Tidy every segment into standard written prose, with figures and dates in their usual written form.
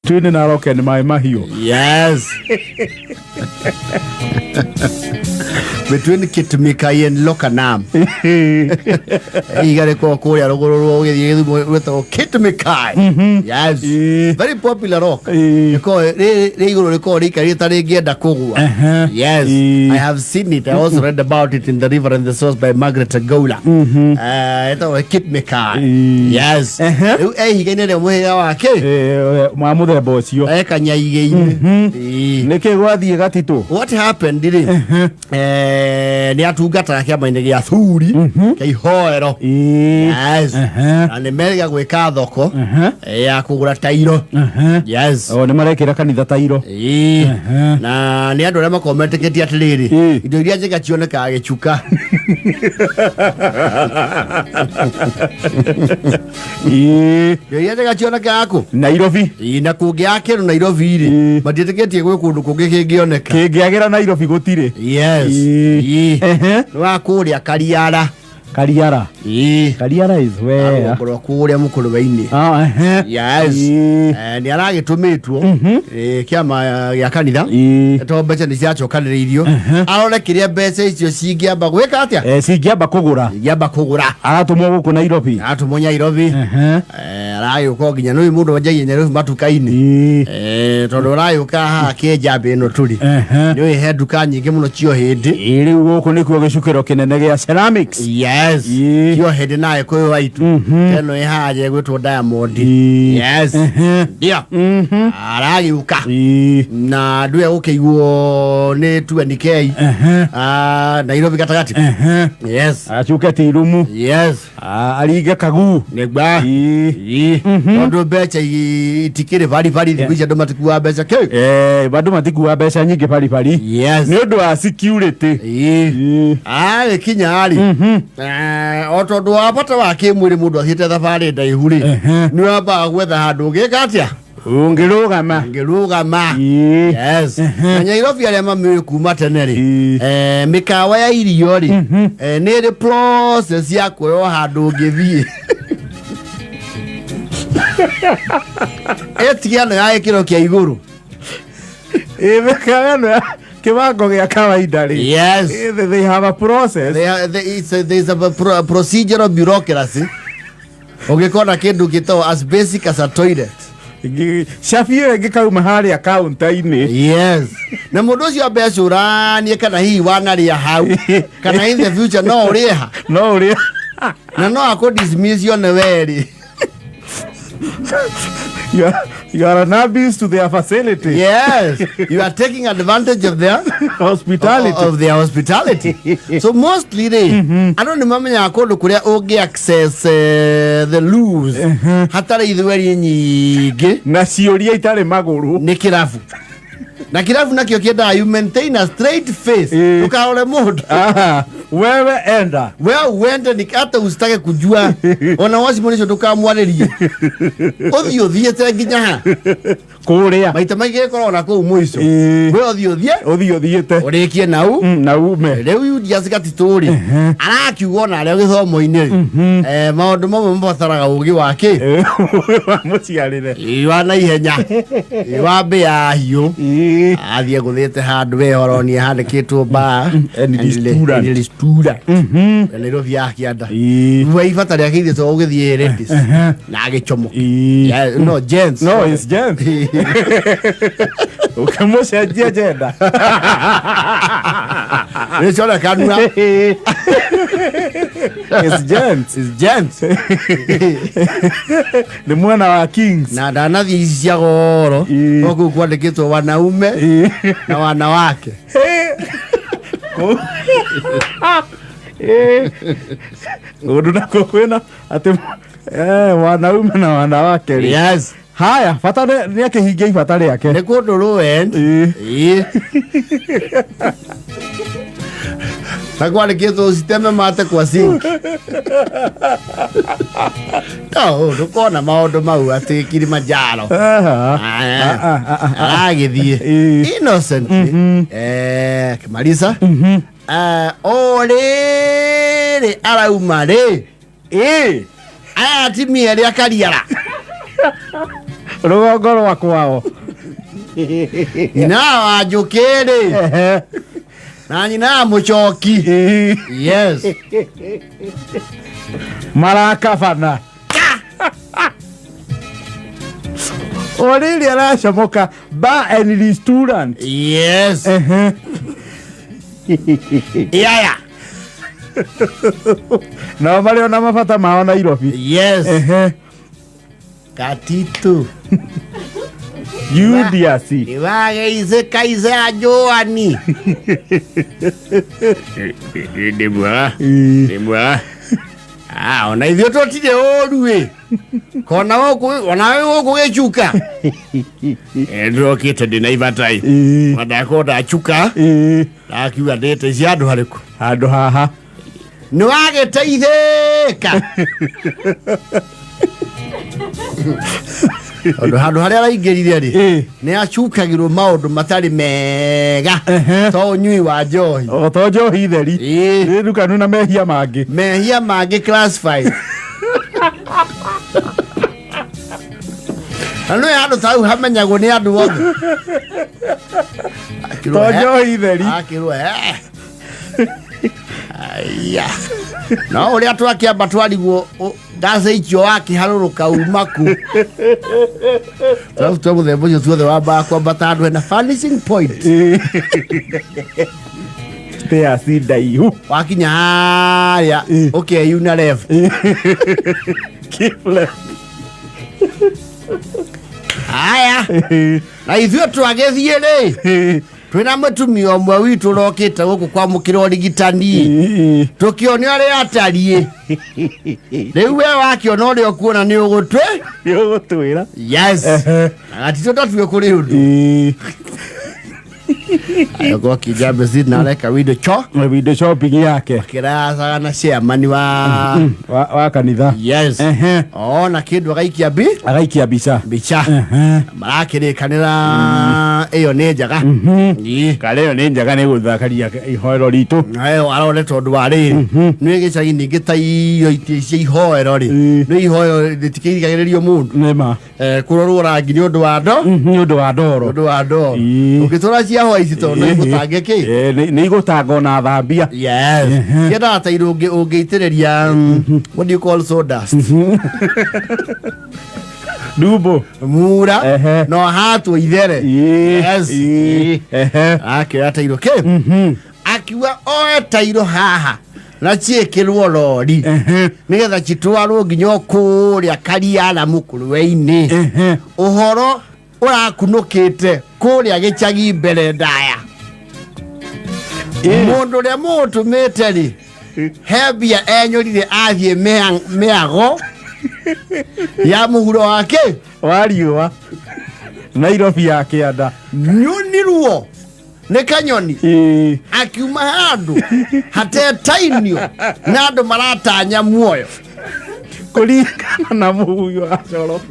Between Narok and Mai Mahiu. Yes. Between Kitmikai and Lokanam. Ihiga rĩkoragwo kũrĩa rũgũrũ rwa ũgĩthiĩ Gĩthumo rwĩtagwo Kitmikai. Yes. Very popular rock. Rĩkoragwo rĩ igũrũ rĩkoragwo rĩikarĩte ta rĩngĩenda kũgũa. Yes. I have seen it. I also read about it in The River and the Source by Margaret Gola. Ĩtagwo Kitmikai. Yes. Rĩu e ihiga-inĩ rĩa mũhĩrĩga wake Ma mũthemba ũcio. E kanyaigĩ-inĩ. Ĩĩ. Nĩkĩ gwathiĩ gatitũ? What happened rĩ, nĩ atungataga kĩama-inĩ gĩa thuri kĩa ihoero. Yes. Na nĩ merĩga gwĩka thoko ya kũgũra tairo. Yes. O nĩ marekĩra kanitha tairo. Ĩĩ. Na nĩ andũ arĩa makoragwo metĩkĩtie atĩrĩrĩ, indo iria njega cionekaga gĩcuka. Indo iria njega cionekaga kũ? Nairobi. Ĩĩ, na kũngĩaga kĩndũ Nairobi rĩ, matiĩtĩkĩtie gwĩ kũndũ kũngĩ kĩngĩoneka. Kĩngĩagĩra Nairobi gũtirĩ. Yes. Ĩĩ. Nĩ wa kũrĩa Kariara. Kariara. Ĩĩ. Kariara is where? Rũgongo rwa kũrĩa mũkũrwe-inĩ. Ah, ehe. Yes. Nĩ aragĩtũmĩtwo kĩama gĩa kanitha tondũ mbeca nĩ ciacokanĩrĩirio arore kĩrĩa mbeca icio cingĩamba gwĩka atĩa. Cingĩamba kũgũra. Cingĩamba kũgũra. Aratũmwo gũkũ Nairobi. Aratũmwo Nairobi. Aragĩũka nginya nĩ mũndũ wanjagia Nairobi matuka-inĩ. Tondũ aragĩũka haha kĩnjambĩ ĩno tũrĩ nĩ ũĩ he nduka nyingĩ mũno cio hĩndĩ. Ĩĩ, rĩu gũkũ nĩkuo gĩcukĩro kĩnene gĩa ceramics. Yes. Kio hĩndĩ na Gĩkũyũ waitũ ĩno ĩ haha ĩgwĩtwo Diamond. Yes. Ndio aragĩũka na ndũe gũkĩiguo nĩ 20K. Ah, Nairobi gatagatĩ. Yes. Acuke tirumu. Yes. Ah, aringe kagu. Nĩgwa. Ĩĩ. Tondũ mbeca itikĩrĩ baribari thikũ ici andũ matikuaga mbeca kĩ. Andũ matikuaga mbeca nyingĩ baribari. Yes. Nĩ ũndũ wa security. Ĩĩ. Agĩkinya rĩ, o tondũ wa bata wa kĩmwĩrĩ mũndũ athiĩte thabarĩ ndaihu rĩ, nĩ wambaga gwetha handũ ũngĩka atĩa? Ũngĩrũgama. Ũngĩrũgama. Yes. Na Nyairobi arĩa mamĩũĩ kuma tene rĩ, mĩkawa ya irio rĩ, nĩ ĩrĩ process ya kuoywo handũ ũngĩthiĩ. Ĩtigano ya gĩkĩro kĩa igũrũ. Ĩĩ, mĩkawa ĩno ya kĩwango gĩa kawaida rĩ. Yes. They have a process. There's a procedural bureaucracy. Ũngĩkona kĩndũ gĩtagwo as basic as a toilet. Cabi ĩyo ĩngĩkauma harĩa kaunta-inĩ. Yes. Na mũndũ ũcio ambe acũranie kana hihi wanarĩa hau kana in the future no ũrĩe ha. No ũrĩe. Na no akũ dismiss one werĩ. You are an abuse to their facility. Yes. You are taking advantage of their hospitality. Of their hospitality. So mostly rĩ, andũ nĩ mamenyaga kũndũ kũrĩa ũngĩ access the loos hatarĩ ithweri nyingĩ na ciũria itarĩ magũrũ. Nĩ kĩrabu. Na kĩrabu nakĩo kĩendaga you maintain a straight face. Ndũkarore mũndũ. Aha. Wewe enda. Wewe uende ni hata usitake kujua. Ona wacimũ nicio ndũkamwarĩrie. Ũthiĩ ũthiĩte nginya ha? Kũrĩa. Maita maingĩ gĩkoragwo na kũu mũico. We ũthiĩ ũthiĩ. Ũthiĩ ũthiĩte. Ũrĩkie nau. Na ume. Rĩu Julius Gatitũ rĩ, arakiuga ona arĩa gĩthomo-inĩ rĩ, maũndũ mamwe mabataraga ũgĩ wa kĩ? Wa mũciarĩre. Ĩĩ, wa naihenya. Ĩĩ, wa mbĩa hiũ. Athiĩ agũthĩte handũ we oronie handĩkĩtwo bar And restaurant. and restaurant. Nairobi ya kĩanda. We ibata rĩake ithe to ũgĩthiĩ ladies na agĩcomoka. Yeah, no gents. No, it's gents. Ũkĩmũcenjia gender. Nĩcore kanua. It's gents. It's gents. Nĩ mwena wa Kings. Na ndanathiĩ ici cia goro. No kũu kwandĩkĩtwo wanaume na wanawake. Ũndũ nakuo kwĩna atĩ wanaume na wanawake rĩ. Yes. Haya, bata nĩ akĩhingia ibata rĩake. Nĩ kũndũ rũen. Ĩĩ. Na kwandĩkĩtwo usiteme mate kwa sink. No, ndũkona maũndũ mau atĩ Kilimanjaro. Aragĩthiĩ. Innocently. Akĩmarisa. O rĩrĩ arauma rĩ. Aya atimia erĩ akariara. Rũgongo rwa kwao. Nyina wa njũkĩ rĩ na nyina wa mũcoki. Yes. Marakabana o rĩrĩ aracomoka bar and restaurant. Yes. Yaya. Nao marĩ ona mabata mao Nairobi. Yes. Katitu. Judias. Nĩwageice kaice ya Joani. Ndĩ mwega. Ndĩ mwega. Ah, ona ithuĩ tũtirĩ ũru ĩ. Kona gũkũ ona wĩ gũkũ gĩcuka. Ndĩrokĩte ndĩ na ibata ĩ. Ona ndakorwo ndacuka. Ndakiuga ndĩte ici handũ harĩkũ. Handũ haha. Nĩ wagĩteithĩka. Tondũ handũ harĩa araingĩrire rĩ nĩ acukagĩrwo maũndũ matarĩ mega to ũnyui wa njohi. O to njohi theri. Nĩ ndukanu na mehia mangĩ. Mehia mangĩ classified. Na nĩ handũ ta hau hamenyagwo nĩ andũ othe. To njohi theri. Akĩrwo eh. Aya. No ũrĩa twakĩamba twarigwo ndaceikio wakĩharũrũka uma ku. Tũrabu twa mũthemba ũcio tuothe wambaga kwambata handũ hena vanishing point. Stairs ndaihu. Wakinya harĩa ũkeyuna left. Keep left. Aya. Na ithuĩ twagĩthiĩ rĩ twĩna mũtumia ũmwe witũ ũrokĩte gũkũ kwamũkĩra ũrigitani tũkĩone ũrĩa atariĩ. Rĩu we wakĩona ũrĩa ũkuona nĩ ũgũtwĩ. Nĩ ũgũtwĩra. Yes. Na gatitũ ndatue kũrĩ ũndũ. Agĩkorwo akĩnja mbeca na areka window cho. Window shopping yake. Kĩracaga na chairman wa wa kanitha. Yes. Ona kĩndũ agaikia mbi. Agaikia mbica. Mbica. Marakĩrĩkanĩra ĩyo nĩ njega. Kana ĩyo nĩ njega nĩ gũthakaria ihoero ritũ. Nayo arore tondũ wa rĩrĩ nĩ gĩcagi ningĩ ta irio itĩ cia ihoero rĩ nĩ ihoero rĩtikĩrigagĩrĩrio mũndũ. Nĩ ma. Kũrorwo rangi nĩ ũndũ wa ndo. Nĩ ũndũ wa ndoro. Ũndũ wa ndoro. Ũngĩtũra cia hwa ici tondũ no igũtange kĩ? Nĩ igũtanga ona thambia. Yes. Ciendaga ta indo ũngĩitĩrĩria what do you call sawdust? Ndumbo. Mura. No hatwo ithere. Yes. Akĩoya tairo kĩ? Akiuga oe tairo haha na ciĩkĩrwo rori nĩgetha citwarwo nginya o kũrĩa Kariara mũkũrwe-inĩ. Ũhoro ũrakunũkĩte kũrĩa gĩcagi mbere ndaya. Mũndũ ũrĩa mũũtũmĩte rĩ he mbia enyũrire athiĩ mĩago ya mũhuro wake wa riũa Nairobi ya kĩanda. Nyonirwo nĩ kanyoni akiuma handũ hatetainio na andũ maratanya muoyo kũringana na mũhuyu wa coro.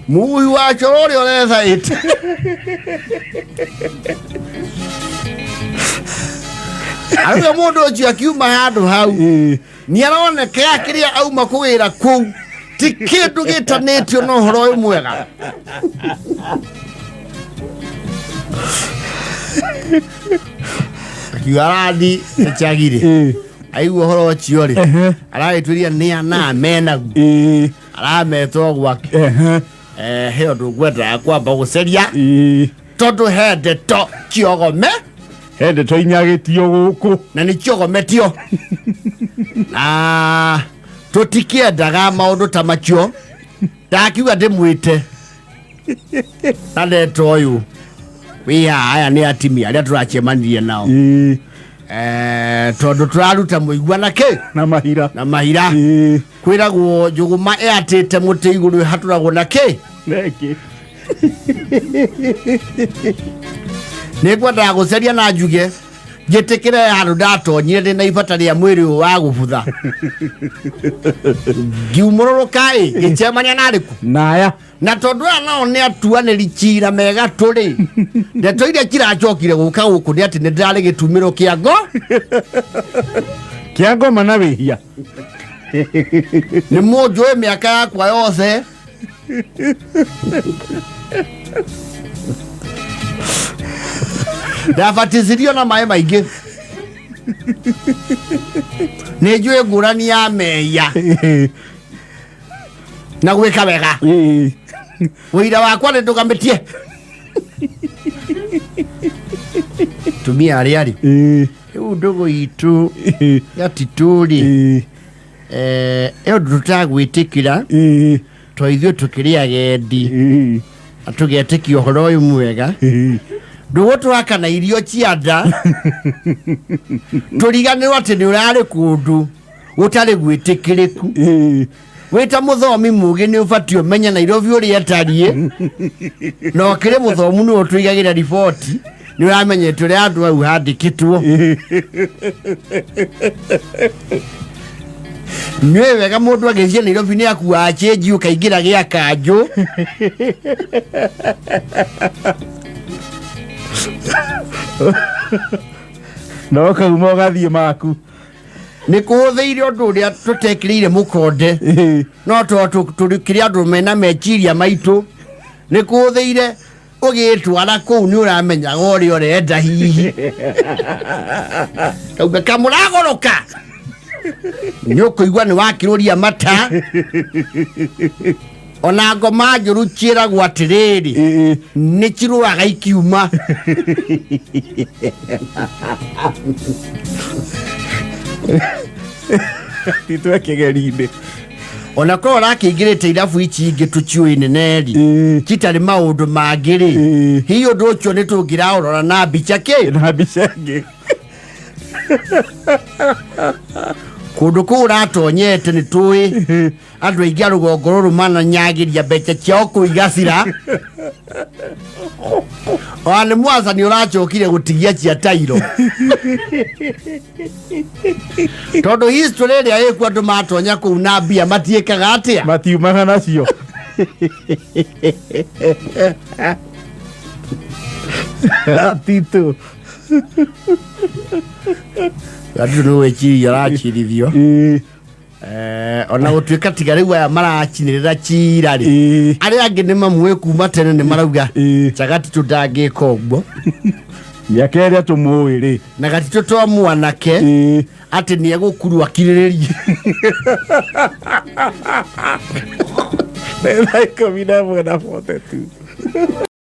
Mũhuyu wa coro ũrĩa ũrethaĩte. Arauga mũndũ ũcio akiuma handũ hau nĩ aroneka kĩrĩa auma kũwĩra kũu ti kĩndũ gĩtanĩtio na ũhoro ũyũ mwega. Akiuga arathi gĩcagi rĩ aigua ũhoro ũcio rĩ aragĩtuĩria nĩ ana menaguo arametwo gwake. He ũndũ ngwendaga kwamba gũceria tondũ he ndeto ciogome. He ndeto inyagĩtio gũkũ na nĩ ciogometio na tũtikĩendaga maũndũ ta macio. Ndakiuga ndĩmwĩte na ndeto ũyũ wĩ haha aya nĩ atimia arĩa tũracemanirie nao. Tondũ tũraruta mũigua na kĩ? Na mahira. Na mahira. Kwĩragwo njũgũma ĩatĩte mũtĩ igũrũ ĩhatũragwo na kĩ? Nĩkĩ? Nĩ ngwendaga gũceria na njuge njĩtĩkĩre handũ ndatonyire ndĩ na ibata rĩa mwĩrĩ ũyũ wa gũbutha. Ngiumũrũrũka ĩ ngĩcemania na arĩkũ? Naya. Na tondũ aya nao nĩ atuanĩri cira mega tũrĩ ndeto iria ciracokire gũka gũkũ nĩ atĩ nĩ ndĩrarĩ gĩtumĩro kĩa ngo kĩa ngoma na wĩhia. Nĩ mũnjũĩ mĩaka yakwa yothe. Ndabatithirio na maĩ maingĩ. Nĩ njũĩ ngũrani ya mehia na gwĩka wega. Wĩira wakwa nĩ ndũgamĩtie. Tumia arĩa rĩ rĩu ndũgũ itũ gatitũ rĩ, ĩyo ũndũ tũtagwĩtĩkĩra to ithuĩ tũkĩrĩ agendi na tũgetĩkia ũhoro ũyũ mwega, ndũgũ twakana irio cia nda tũriganĩrwo atĩ nĩ ũrarĩ kũndũ gũtarĩ gwĩtĩkĩrĩku. Wĩta mũthomi mũgĩ nĩ ũbatiĩ ũmenye Nairobi ũrĩa ĩtariĩ, na ũkĩrĩ mũthomu nĩwe ũtũigagĩra riboti, nĩ ũramenyete ũrĩa andũ hau handĩkĩtwo. Nĩũĩ wega mũndũ agĩthiĩ Nairobi nĩ akuaga cĩnji ũkaingĩra gĩa kanjũ. Na ũkauma ũgathiĩ maku. Nĩ kũhũthĩire ũndũ ũrĩa tũtekĩrĩire mũkonde, no to tũkĩrĩ andũ mena meciria maitũ, nĩ kũhũthĩire ũgĩtwara kũu nĩ ũramenyaga ũrĩa ũrenda, hihi kauga kamũragũrũka nĩ ũkũigua nĩ wakĩrũria mata, ona ngoma njũru ciĩragwo atĩrĩrĩ nĩ cirũaga ikiuma. Titwe kĩgeri-inĩ. Ona korwo ũrakĩingĩrĩte irabu ici ingĩ tũciũĩ nene-rĩ, citarĩ maũndũ mangĩ-rĩ, hihi ũndũ ũcio nĩ tũngĩraũrora na mbica kĩ na mbica ĩngĩ. Kũndũ kũu ũratonyete nĩ tũĩ andũ aingĩ a rũgongo rũrũ mananyagĩria mbeca ciao kũu igacira, ona nĩ mwathani ũracokire gũtigia cia tairo, tondũ history ĩrĩa ĩkuo andũ matonya kũu na mbia matiĩkaga atĩa? Matiumaga nacio. Tito. Andũ nĩ gwĩciria aracirithio. Ona gũtuĩka tiga rĩu aya maracinĩrĩra cira rĩ, arĩa angĩ nĩ mamũĩ kuma tene, nĩ marauga Gatitũ ndangĩka ũguo. Mĩaka ĩrĩa tũmũĩ rĩ. Na Gatitũ to mwanake atĩ nĩ egũkurwo akirĩrĩrie. Nĩ thaa 11:42.